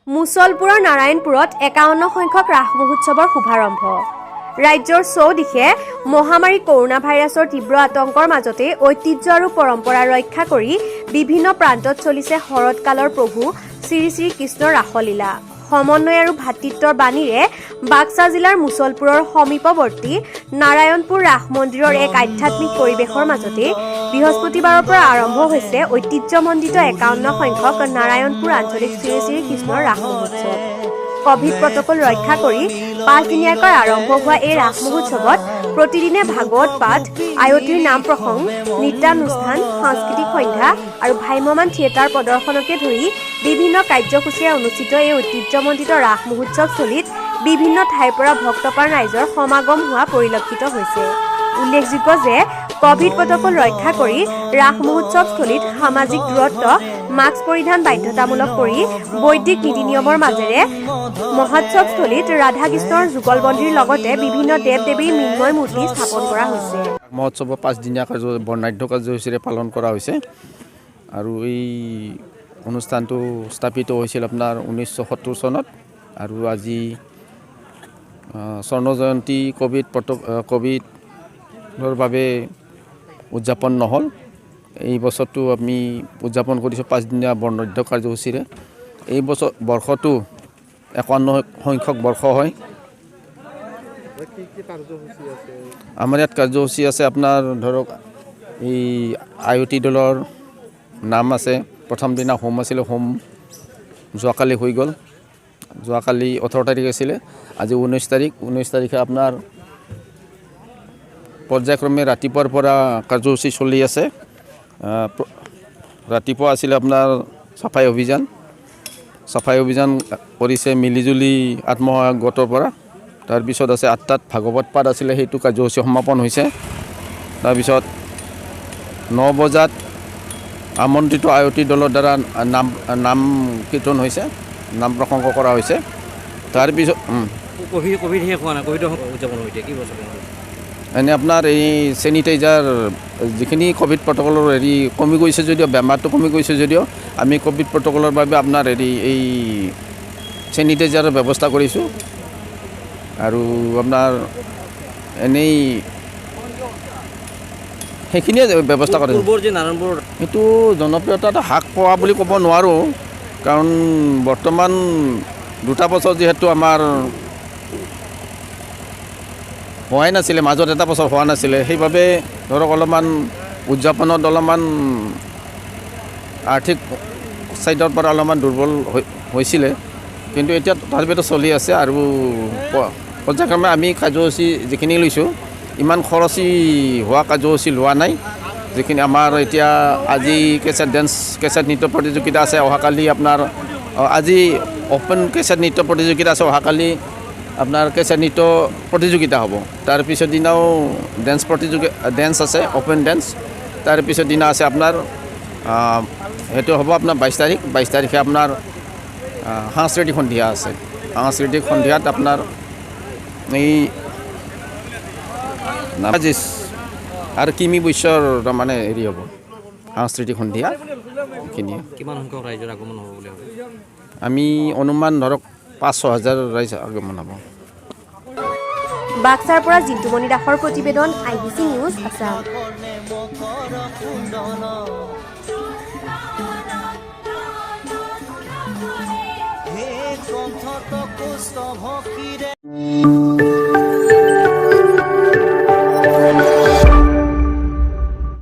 মুছলপুৰৰ নাৰায়ণপুৰত 51 সংখ্যক ৰাস মহোৎসৱৰ শুভাৰম্ভ। ৰাজ্যৰ চৌদিশে মহামাৰী কৰোণা ভাইৰাছৰ তীব্ৰ আতংকৰ মাজতে ঐতিহ্য আৰু পৰম্পৰা ৰক্ষা কৰি বিভিন্ন প্ৰান্তত চলিছে শৰৎকালৰ প্ৰভু শ্ৰী শ্ৰী কৃষ্ণৰ ৰাসলীলা। সমন্বয় আৰু ভাতৃত্বৰ বাণীৰে বাক্সা জিলাৰ মুছলপুৰৰ সমীপৱৰ্তী নাৰায়ণপুৰ ৰাস মন্দিৰৰ এক আধ্যাত্মিক পৰিৱেশৰ মাজতে বৃহস্পতিবাৰৰ পৰা আৰম্ভ হৈছে ঐতিহ্যমণ্ডিত 51 সংখ্যক নাৰায়ণপুৰ আঞ্চলিক শ্ৰী শ্ৰী কৃষ্ণৰ ৰাস মহোৎসৱ। কভিড প্ৰটকল ৰক্ষা কৰি 5দিনীয়াকৈ আৰম্ভ হোৱা এই ৰাস মহোৎসৱত প্ৰতিদিনে ভাগৱত পাঠ, আয়তীৰ নাম প্ৰসংগ, নৃত্যানুষ্ঠান, সাংস্কৃতিক সন্ধ্যা আৰু ভ্ৰাম্যমাণ থিয়েটাৰ প্ৰদৰ্শনকে ধৰি বিভিন্ন কাৰ্যসূচীৰে অনুষ্ঠিত এই ঐতিহ্যমণ্ডিত ৰাস মহোৎসৱস্থলীত বিভিন্ন ঠাইৰ পৰা ভক্তপ্ৰাণ ৰাইজৰ সমাগম হোৱা পৰিলক্ষিত হৈছে। উল্লেখযোগ্য যে কভিড প্ৰটকল ৰক্ষা কৰি ৰাস মহোৎসৱস্থলীত সামাজিক দূৰত্ব, মাস্ক পৰিধান বাধ্যতামূলক কৰি বৈদিক নীতি নিয়মৰ মাজেৰে মহোৎসৱস্থলীত ৰাধা কৃষ্ণৰ যুগলবন্দীৰ লগতে বিভিন্ন দেৱ দেৱীৰ মৃন্ময় মূৰ্তি স্থাপন কৰা হৈছে। মহোৎসৱৰ 5দিনীয়া কাৰ্য বৰ্ণাঢ্য কাৰ্যসূচীৰে পালন কৰা হৈছে আৰু এই অনুষ্ঠানটো স্থাপিত হৈছিল আপোনাৰ 1970 চনত আৰু আজি স্বৰ্ণ জয়ন্তী ক'ভিডৰ বাবে উদযাপন নহ'ল। এই বছৰটো আমি উদযাপন কৰিছোঁ 5দিনীয়া বৰ্ণাঢ্য কাৰ্যসূচীৰে। এই বছৰ বৰ্ষটো 51 সংখ্যক বৰ্ষ হয়। কি কি কাৰ্যসূচী আছে? আমাৰ ইয়াত কাৰ্যসূচী আছে, আপোনাৰ ধৰক এই আয়তী দলৰ নাম আছে। প্ৰথম দিনা হোম আছিলে, হোম যোৱাকালি হৈ গ'ল। যোৱাকালি 18 তাৰিখ আছিলে, আজি 19 তাৰিখ। 19 তাৰিখে আপোনাৰ পৰ্যায়ক্ৰমে ৰাতিপুৱাৰ পৰা কাৰ্যসূচী চলি আছে। ৰাতিপুৱা আছিলে আপোনাৰ চাফাই অভিযান। চাফাই অভিযান কৰিছে মিলিজুলি আত্মসহায়ক গোটৰ পৰা। তাৰপিছত আছে 8টাত ভাগৱত পাঠ আছিলে, সেইটো কাৰ্যসূচী সমাপন হৈছে। তাৰপিছত 9 বজাত আমন্ত্ৰিত আয়তী দলৰ দ্বাৰা নাম নাম কীৰ্তন হৈছে, নাম প্ৰসংগ কৰা হৈছে। তাৰপিছত ক'ভিড ক'ভিড শেষ হোৱা নাই, ক'ভিডৰ উদযাপন হৈ এতিয়া কি বছৰ? এনে আপোনাৰ এই চেনিটাইজাৰ, যিখিনি ক'ভিড প্ৰট'কলৰ হেৰি কমি গৈছে যদিও, বেমাৰটো কমি গৈছে যদিও, আমি ক'ভিড প্ৰট'কলৰ বাবে আপোনাৰ হেৰি এই চেনিটাইজাৰৰ ব্যৱস্থা কৰিছোঁ আৰু আপোনাৰ এনেই সেইখিনিয়ে ব্যৱস্থা কৰিছোঁ। পূৰ্বৰ যে নাৰায়ণপুৰ সেইটো জনপ্ৰিয়তাটো হ্ৰাস পোৱা বুলি ক'ব নোৱাৰোঁ, কাৰণ বৰ্তমান দুটা বছৰ যিহেতু আমাৰ হোৱাই নাছিলে, মাজত এটা বছৰ হোৱা নাছিলে, সেইবাবে ধৰক অলপমান উদযাপনত অলপমান আৰ্থিক ছাইডৰ পৰা অলপমান দুৰ্বল হৈছিলে। কিন্তু এতিয়া তথাপিতো চলি আছে আৰু পৰ্যায়ক্ৰমে আমি কাৰ্যসূচী যিখিনি লৈছোঁ, ইমান খৰচী হোৱা কাৰ্যসূচী লোৱা নাই। যিখিনি আমাৰ এতিয়া আজি কেছেট ডেন্স, কেছেট নৃত্য প্ৰতিযোগিতা আছে। অহাকালি আপোনাৰ আজি অ'পেন কেছেট নৃত্য প্ৰতিযোগিতা আছে। অহাকালি আপোনাৰ কেছেট নৃত্য প্ৰতিযোগিতা হ'ব। তাৰপিছৰ দিনাও ডেন্স ডেন্স আছে, অ'পেন ডেন্স। তাৰপিছৰ দিনা আছে আপোনাৰ সেইটো হ'ব আপোনাৰ 22 তাৰিখ। 22 তাৰিখে আপোনাৰ সাংস্কৃতিক সন্ধিয়া আছে। সাংস্কৃতিক সন্ধিয়াত আপোনাৰ এই নাজিছ আৰু কিমি বৈশ্যৰ তাৰমানে হেৰি হ'ব সাংস্কৃতিক সন্ধিয়া, এইখিনিয়ে। কিমান সংখ্যক ৰাইজৰ আগমন হ'ব বুলি ভাবে? আমি অনুমান ধৰক 5-6 হাজাৰ ৰাইজ আগমন হ'ব। বাক্সাৰ পৰা জিন্টুমণি দাসৰ প্ৰতিবেদন, আইবিচি নিউজ আছাম। মকৰ কুণ্ডল হে কণ্ঠত কৌস্তভ শিৰে।